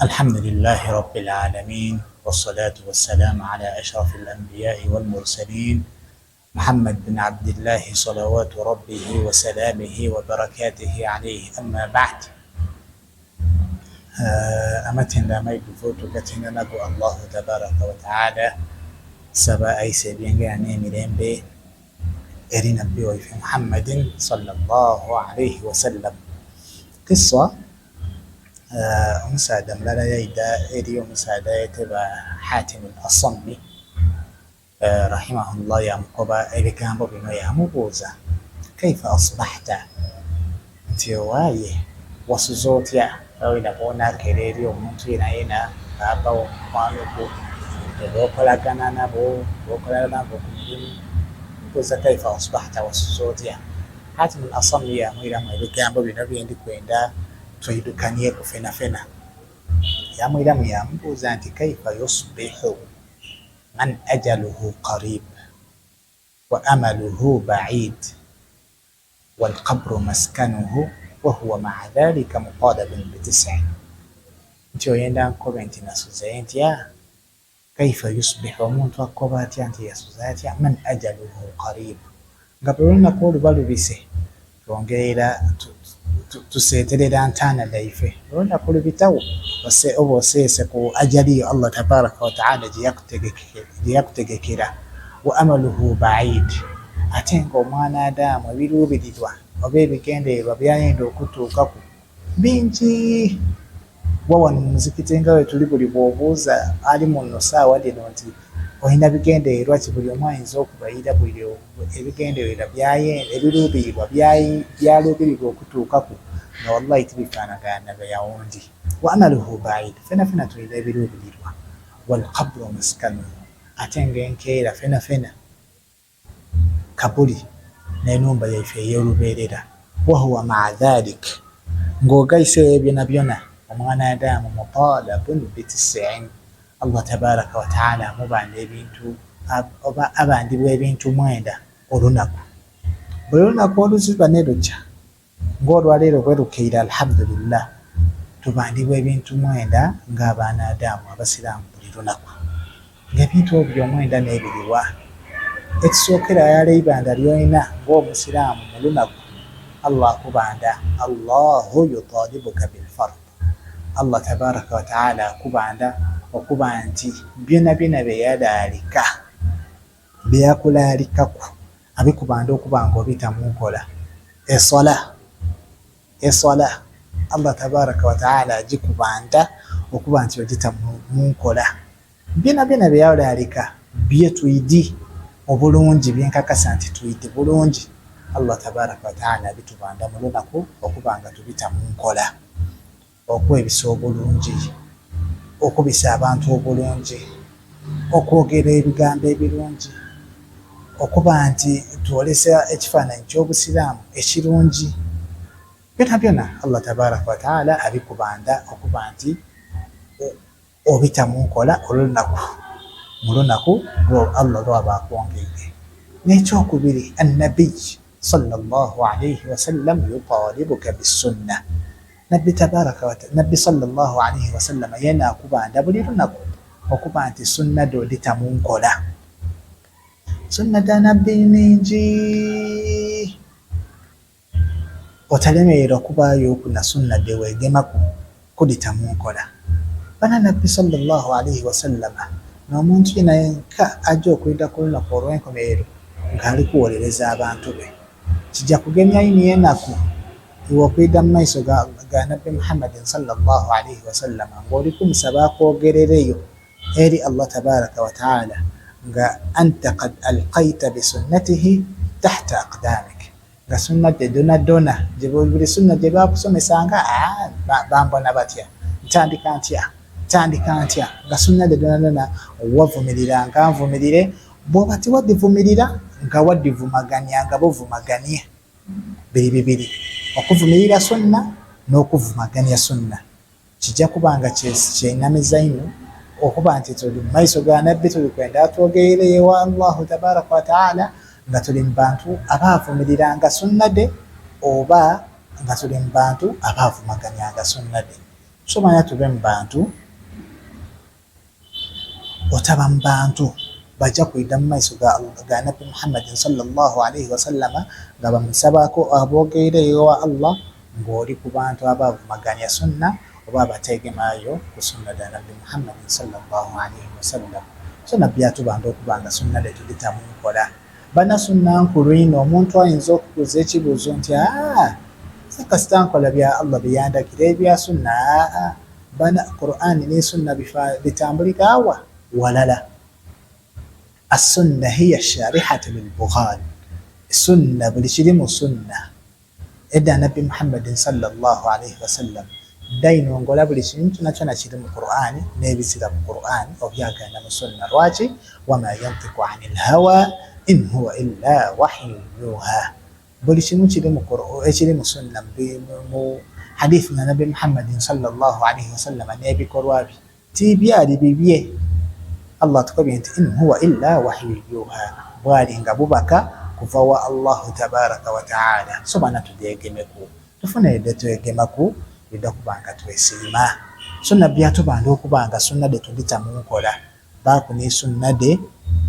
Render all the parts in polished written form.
الحمد لله رب العالمين والصلاة والسلام على أشرف الأنبياء والمرسلين محمد بن عبد الله صلوات ربه وسلامه وبركاته عليه أما بعد. Amatendo amaidhuvu tugatenga nago Allahu tabaraka wataala, saba aise ebyengera n'emirembe eri nabbi waife Muhammadin sallallahu alaihi wasallam. Kisa omusaadha mulala yaidha eri omusaadha ayetebwa Hatim al-Asammi rahimahullah, yamukoba ebigambo bino, yamubuuza kaifa asbahta, nti owaaye wasuze otya? Oina bw'onaakera eri omuntu yenayena, baaba wo, mukwano gwo, b'okolagana nabo, b'okola nabo ku mulimu, mubuuza kaifa asbahta, wasuze otya? Hatim al-Asammi yamwiramu ebigambo bino byendi kwenda twidhukanieku fenafena. Yamwiramu yamubuuza nti kaifa yusbihu man ajaluhu qarib wa amaluhu ba'id walqabru maskanuhu wa huwa ma'a dhalika mutalabun bitis'in. Nti oyenda nkobe nti nasuze ntya? Kaifa yusbihu, omuntu akoba atya nti yasuze atya? Man ajaluhu qarib, nga buli lunaku oluba lubise twongerera tuseeterera ntaana dhaife. Olunaku lubitawo oba oseese ku ajali yo Allah tabaraka wataala gye yakutegekera. Wa amaluhu ba'id, ate nga omwana Adamu ebiruubirirwa oba ebigendererwa byayenda okutuukaku bingi. Wa wano mu muzikiti nga we tuli, buli bw'obuuza ali muno saawa dhino nti olina bigendererwa ki, buli omu ayinza okubayira buli ebigendererwa byayenda, ebiruubirirwa byaluubirirwa okutuukaku, nga wallahi tibifaanagana na byawundi. Wa amaluhu ba'id, fena fena tulina ebiruubirirwa. Walqabru maskanuhu, ate nga enkeera fena fena kabuli n'enumba yaife ey'olubeerera. Wahuwa ma'a dhalik, ng'ogaise ebyo byonabyona, omwana Adamu mutalabun bitis'in, Allah tabaraka wataala amubanda ebintu oba abandibwa ebintu 9 olunaku. Buli lunaku oluziba ne lukya ng'olwaleero bwe lukeire, alhamdulillah, tubandibwa ebintu 9 ng'abaana Adamu abasiraamu buli lunaku. Ng'ebintu ebyo 9 n'ebiriwa? Ekisookera yala eibanda ly'olina ng'omusiraamu mu lunaku, Allah akubanda, Allahu yutalibuka bilfard, Allah tabaraka wataala akubanda okuba nti byonabyona bye yalaalika, bye yakulaalikaku, abikubanda okuba nga obita mu nkola. Eswala, eswala Allah tabaraka wataala agikubanda okuba nti ogita mu nkola. Byonabyona bye yalaalika bye twidi obulungi, byenkakasa nti twidi bulungi, Allah tabaraka wataala abitubanda mu lunaku okuba nga tubita mu nkola. Okwebisa obulungi, okubisa abantu obulungi, okwogera ebigambo ebirungi, okuba nti twolesa ekifaananyi ky'Obusiraamu ekirungi, byonabyona Allah tabaraka wataala abikubanda okuba nti obita mu nkola olunaku mu lunaku Allah lw'aba akwongeire. N'ekyokubiri, annabiy sallallahu alaihi wasallam yutalibuka bisunna, nabbi tabaraka nabbi sallallahu alaihi wasallam yena akubanda buli lunaku okuba nti sunna dho odita mu nkola. Sunna dha nabbi nningi, otalemererwa kubaayoku na sunna dhe weegemaku kudita mu nkola. Bana nabbi sallallahu alaihi wasallama n'omuntu yena yenka aja okwidha ku lunaku olw'enkomerero ng'ali kuwolereza abantu be. Kija kugemya inho enaku iwe okwidha mu maiso ga nabbi Muhammadin sallallahu alaihi wasallama ng'oli kumusaba akwogerereyo eri Allah tabaraka wataala nga anta qad alqaita bisunnatihi tahta aqdamik, nga sunna dhe dhonadhona, buli sunna gye baakusomesanga, bambona batya, ntandika ntya, ntandika ntya, nga sunna dhe dhonadhona wavumirira nga nvumirire, bw'oba tiwadhivumirira nga wadhivumagania nga buvumaganie. Biri bibiri, okuvumirira sunna n'okuvumagania sunna. Kija kuba nga kyenamiza inho okuba nti tuli mu maiso ga nabbi tuli kwenda atwogereire ewa Allahu tabaraka wataala nga tuli mu bantu abaavumiriranga sunna dhe oba nga tuli mu bantu abaavumaganianga sunna dhe. So manya tube mu bantu, otaba mu bantu baja kwida mu maiso ga Nabbi Muhammadin sallallahu alaihi wasallama nga bamusabako abogeire ewa Allah ng'oli ku bantu abavumaganya sunna oba abateegemayo ku sunna da Nabbi Muhammadin sallallahu alaihi wasallam. So Nabbi atubanda okuba nga sunna de tugita mu nkola. Bana sunna nkulu ino, omuntu ayinza okubuuza ekibuuzo nti kasita nkola bya Allah byeyandagira ebya sunna, bana Qur'ani ne sunna bitambulika awa walala. As-sunna hiya sharihatu lil-Bukhari, sunna buli kiri mu sunna edda Nabbi Muhammadin sallallahu alaihi wasallam dainongola buli kintu kyona kiri mu Qur'ani n'ebizira mu Qur'ani obyagana mu sunna. Lwaki? Wama yantiku anil hawa in huwa illa wahyun yuha. Buli kimu kiri mu ekiri mu sunna mu hadithi na Nabbi Muhammadin sallallahu alaihi wasallam n'ebikolwa bye tibyali bibye. Allah tukobye nti in huwa illa wahyun yuha, bwali nga bubaka kuva wa Allahu tabaraka wa taala. So bana tudeegemeku, tufune edde twegemaku lidda kubanga twesiima. So Nabbi atubanda okubanga sunna de tugita mu nkola, baaku ne sunna de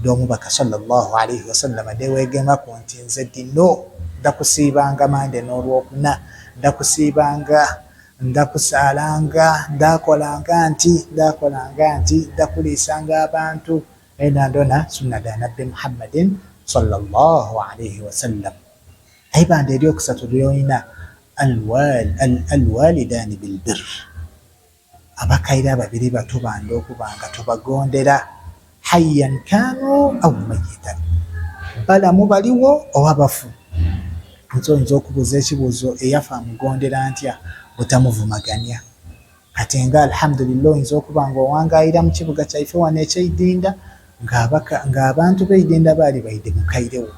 d'omubaka sallallahu alaihi wasallam deweegemaku nti nze dino ndakusiibanga mande n'olwokuna, ndakusiibanga, ndakusaalanga, ndakolanga nti, ndakolanga nti, ndakuliisanga abantu. Ena ndona sunna da Nabbi Muhammadin sallallahu alaihi wasallam. Eibanda eryokusatu lyolina alwalidani bilbir, abakaire ababiri batubanda okubanga tubagondera hayyan kanu au mayitan, balamu baliwo oba bafu. Nze oyinza okubuuza ekibuuzo eyafa amugondera ntya butamuvumaganya? Kati nga alhamdulillah oyinza okuba nga owangayira mu kibuga kyaife wano ekyeidinda ng'abantu b'eidinda baali baide mukairewo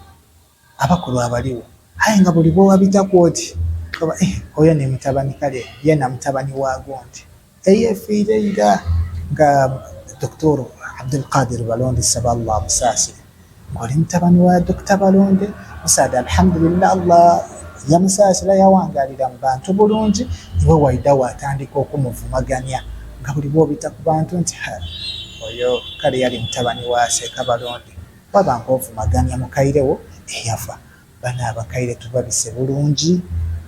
abakulu abaliwo, aye nga buli bwewabitaku oti oyo ne mutabani kale yena mutabani waago nti eyefiire ira nga Dr. Abdulkadir Balonde, saba Allah amusaasire, ng'oli mutabani wa Dr. Balonde musaada, alhamdulillah Allah yamusaasira yawangalira mu bantu bulungi. Iwe waida watandika okumuvumaganya nga buli bwobita ku bantu nti oyo kale yali mutabani wa Seeka Balonde, waba ng'ovumaganya mukairewo eyafa. Bana abakaire tubabise bulungi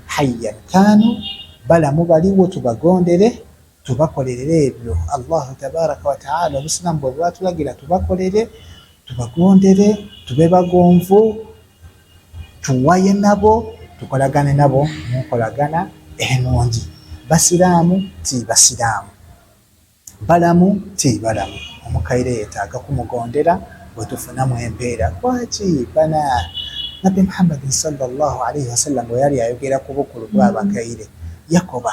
hayyan kanu, balamu baliwo tubagondere, tubakolerere ebyo Allahu tabaraka wa taala obusiraamu bwe bwatulagira tubakolere, tubagondere, tube bagonvu, tuwaye nabo, tukolagane nabo mu nkolagana enungi. Basiraamu ti basiraamu, balamu ti balamu, omukaire yeetaaga kumugondera bwe tufunamu empeera. Lwaki bana Nabbi Muhammadin sallallahu alaihi wasallam bwe yali ayogera ku bukulu bw'abakaire yakoba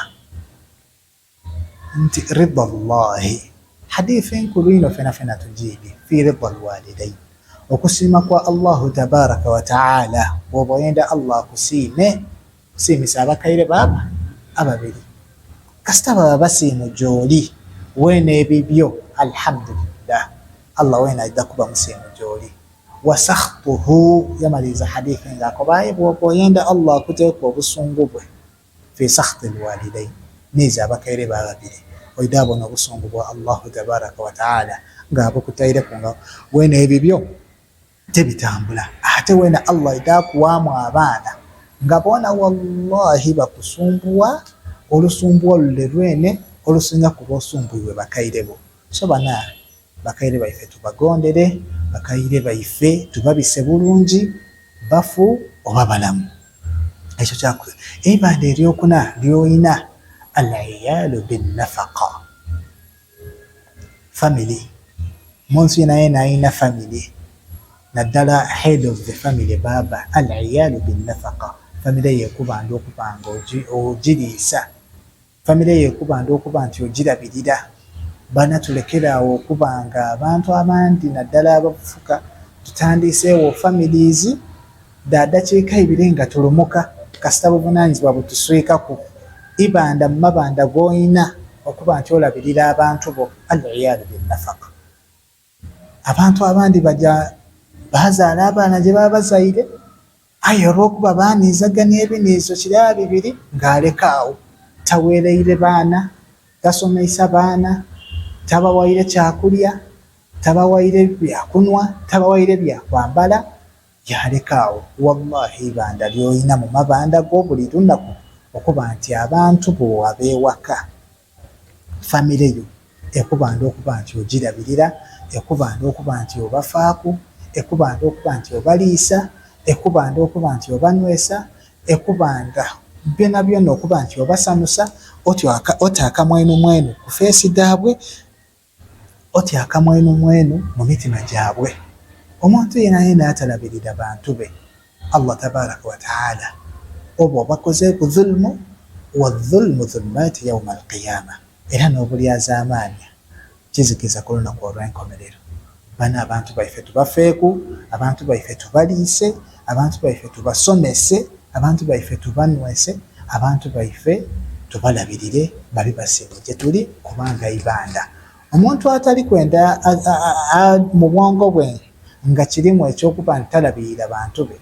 nti rida llahi, hadithi enkulu ino fena fena tugiibye, fi rida lwalidain, okusiima kwa Allahu tabaraka wa taala. Bw'oba oyenda Allah akusiime, kusiimisa abakaire baaba ababiri, kasita baba basiimu gy'oli weena ebibyo alhamdulillah Allah weena ajja kuba musiimu gy'oli. Wa sakhtuhu, yamaliriza hadithi ng'akoba aye bw'oba oyenda Allah akuteeka obusungu bwe fi sakhti lwalidain, niiza abakaire bababiri, oida abona obusungu bwa Allahu tabaraka wa taala ng'abukutaireku nga weena ebibyo tebitambula. Ate weena Allah ida akuwaamu abaana nga bona wallahi bakusumbuwa olusumbuwa lule lwene olusinga ku lwosumbuiwe bakaire bo. So bana bakaire baife tubagondere, bakaire baife tubabise bulungi, bafu oba balamu. Ekyo kyaku eibanda eryokuna lyoyina al-iyalu binnafaqa, family. Omuntu yena yena ayina family, naddala head of the family baba, al-iyalu binnafaqa, family yekubanda okuba nga ogiriisa, family yekubanda okuba nti ogirabirira. Bana tulekere awo okuba nga abantu abandi naddala abafuka tutandiiseewo families da dakiika ibiri nga tulumuka kasita buvunaanyizibwa butuswikaku. Ibanda mu mabanda g'oyina okuba nti olabirira abantu bo, al-iyalu binnafaqa. Abantu abandi baja bazaala abaana gye baba bazaire, aye olw'okuba baaniizaganya ebiniizo kiraba bibiri ng'aleka awo taweereire baana. Tasomeisa baana, tabawaire kyakulya, tabawaire byakunwa, tabawaire byakwambala, yaleka agho. Wallahi eibanda ly'olina mu mabanda go buli lunaku okuba nti abantu bo ab'ewaka, famire yo ekubanda okuba nti ogirabirira, ekubanda okuba nti obafaaku, ekubanda okuba nti obaliisa, ekubanda okuba nti obanwesa, ekubanda byonabyona okuba nti obasanusa, otyo ota akamwenumwenu ku feesi dhaabwe, oti akamwenumwenu mu mitima gyabwe. Omuntu yenayena atalabirira bantu be, Allah tabaraka wa taala oba obakozeeku dhulmu, wa dhulmu dhulumaati yauma alqiyama, era n'obulyazaamaanya kizikiza ku lunaku olw'enkomerero. Bano abantu baife tubafeeku, abantu baife tubaliise, abantu baife tubasomese, abantu baife tubanwese, abantu baife tubalabirire babe basiimwe gye tuli kubanga ibanda. Omuntu atali kwenda mu bwongo bwe nga kirimu eky'okuba nti talabirira bantu be,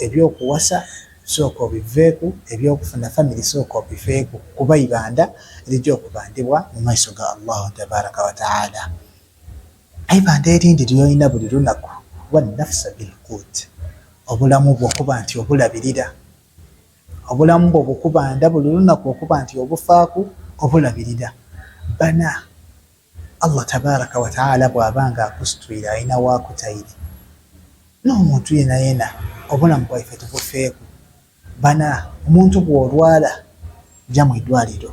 eby'okuwasa sooka obiveeku, eby'okufuna famire sooka obiveeku kuba ibanda erija okubandibwa mu maiso ga Allahu tabaraka wa taala. Eibanda erindi ly'olina buli lunaku, wannafsa bilquut, obulamu bwo okuba nti obulabirira. Obulamu bwo bukubanda buli lunaku okuba nti obufaaku, obulabirira. Bana, Allah tabaraka wa taala bw'aba nga akusitwire alina w'akutaire. N'omuntu yenayena obulamu bwaife tubufeeku. Bana, omuntu bw'olwala ja mu idwaliro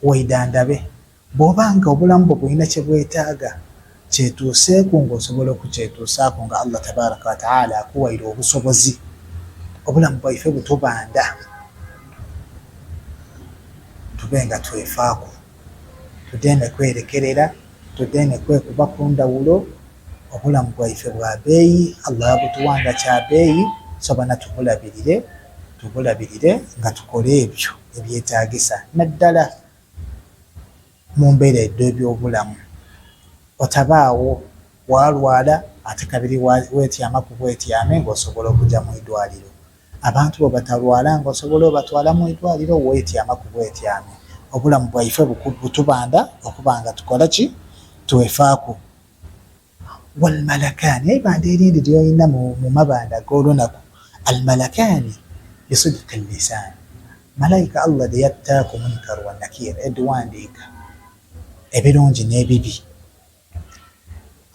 weidhandhabe. Bw'oba nga obulamu bwo bulina kye bwetaaga, kyetuuseeku ng'osobola okukyetuusaaku nga Allah tabaraka wa taala akuwaire obusobozi. Obulamu bwaife butubanda tube nga twefaaku, tudheeme kwerekerera, tudheeme kwekubaku ndhawulo. Obulamu bwaife bwa beeyi, Allah yabutuwa nga kya beeyi, so bana tubulabirire, tubulabirire nga tukola ebyo ebyetaagisa naddala mu mbeera edh'ebyobulamu. Otabaagho waalwala ate kabiri weetyamaku bwetyame ng'osobola okuja mu idwaliro. Abantu bo batalwala ng'osobola obatwala mu idwaliro weetyamaku bwetyame. Obulamu bwaife butubanda okuba nga tukola ki? Twefaaku. Walmalakaani, eibanda erindi ly'olina mu mabanda ag'olunaku, almalakaani bisidqi lisaan, malaika Allah dhe yattaaku Munkar wa Nakiir edhiwandiika ebirungi n'ebibi.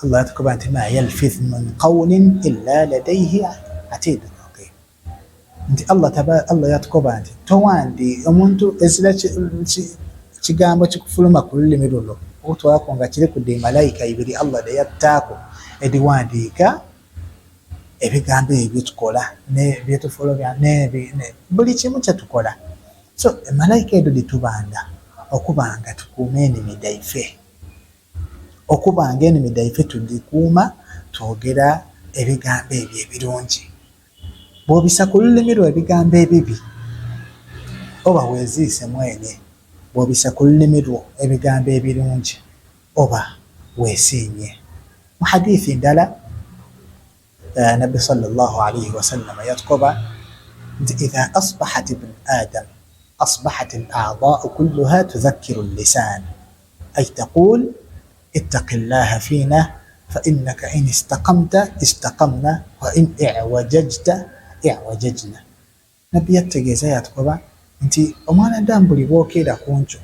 Allah yatukoba nti ma yalfidh min qawlin illa ladaihi atiidun raqiib. Nti Allah taba Allah yatukoba nti towandi omuntu ezira kigambo kikufuluma ku lulimi luno okutwalaku nga kiriku dhi malaika ibiri Allah dhe yattaaku edhiwandiika ebigambo ebyo byetukola byetufulumya buli kimu kyetukola. So emalaika edho dhitubanda okuba nga tukuuma enimi dhaife. Okuba nga enimi dhaife tudhikuuma twogera ebigambo ebyo ebirungi. Bw'obisa ku lulimi lwo ebigambo ebibi, oba weeziise mwene. Bw'obisa ku lulimi lwo ebigambo ebirungi, oba weesiimye. Mu hadithi ndala, Nabbi swalla Llahu alaihi wasallama yatukoba nti, Idha asbahat ibnu Adam, asbahat al-a'dha'u kulluha tudhakkiru al-lisan, ay taqul ittaqi llaha fiina fa innaka in istaqamta istaqamna wa in i'wajajta i'wajajna. Nabbi yatutegeeza yatukoba nti omwana Adamu buli bwokeera kunkyo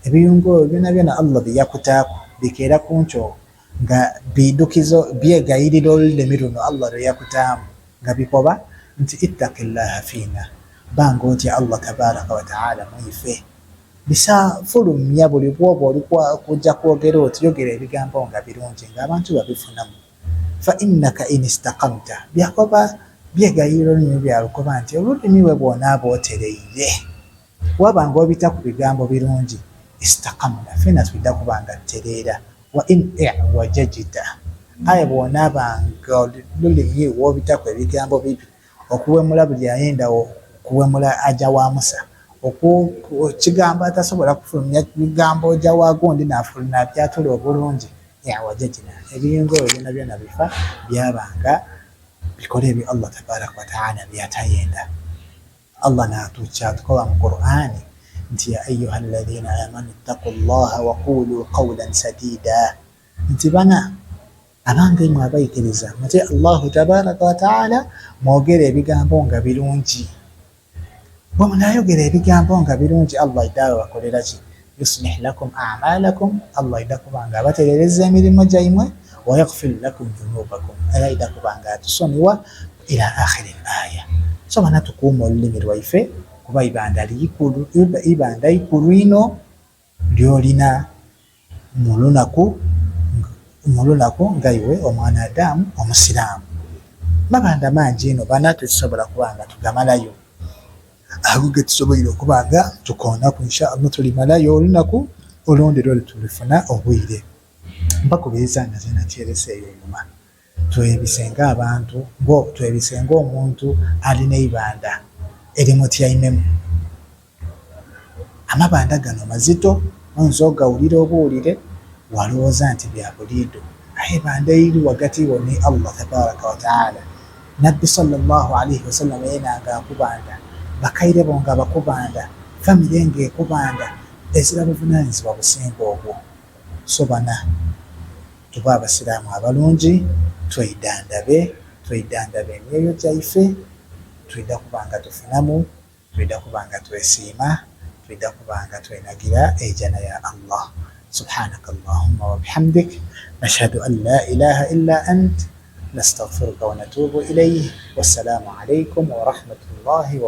ebiyungo ebyo byonabyona Allah bye yakutaaku bikeera kunkyo nga biidhukizo byegayirira olulimi luno Allah lwe yakutaamu nga bikoba nti ittaqi llaha fiina, ba nga otya Allah tabaraka wataala mwife. Bisa fulumya buli bwoba oli kuja kwogera oti yogera ebigambo nga birungi nga abantu babifunamu. Fa innaka in istaqamta byakoba byegayirira olulimi byalukoba nti olulimi we bwonaaba otereire waba nga obita ku bigambo birungi istaqamna fena twidha kuba nga tutereera wa in i'wajajta aye bwonaaba nga olulimi wobitaku ebigambo bibi Okuwemula buli ayenda kuwemula aja wa Musa. Ekigambo atasobola kufulumya bigambo oja wa gundi nabyatula obulungi yawajajina. Ebiyungo ebyo byonabyona bifa byaba nga bikola ebyo Allah tabaraka wataala byatayenda. Allah kyatukoba mu Qur'an Nti ya ayuha alladhina amanu ittaqu llaha waqulu qawlan sadida, nti bana abange imwe abaikiriza, mutye Allahu tabaraka wataala, mwogere ebigambo nga birungi. Bwe munayogera ebigambo nga birungi, Allah idaawe bakolera ki? Yuslih lakum amalakum, Allah ida kuba nga abaterereza emirimu gyaimwe, wayaghfir lakum dhunubakum, era ida kuba nga atusonyiwa, ila akhiri aya. So bana, tukuuma olulimi lwaife, kuba ibanda likulu, ibanda ikulu ino lyolina mu lunaku nga iwe omwana Adamu omusiraamu. Mabanda mangi ino bana, tetusobola kuba nga tugamalayo. Ago getusoboire okuba nga tukoonaku, insha Allah tulimalayo olunaku olundi lwoli tulifuna obwire. Mbakubiriza nga zena kyeresa eyo enyuma, twebise ng'abantu, twebise ng'omuntu alina eibanda erimutyaimemu. Amabanda gano mazito, oyinza ogawulira obuwulire walowooza nti bya buliido, aye banda eri wagati wo ne Allah tabaraka wataala, Nabbi sallallahu alaihi wasallam yena nga akubanda, bakaire bo nga bakubanda, famire nga ekubanda, ezira buvunanyizibwa businga obwo. So bana, tube abasiraamu abalungi, tweidandabe, tweidandabe emyoyo gyaife. Twida kuba nga tufunamu, twida kuba nga twesiima, twida kuba nga twenagira ejana ya Allah. Subhanaka allahumma wabihamdik, nashhadu an la ilaha illa ant, nastaghfiruka wa natubu ilayh. Wassalamu alaikum warahmatullahi wabarakatuh.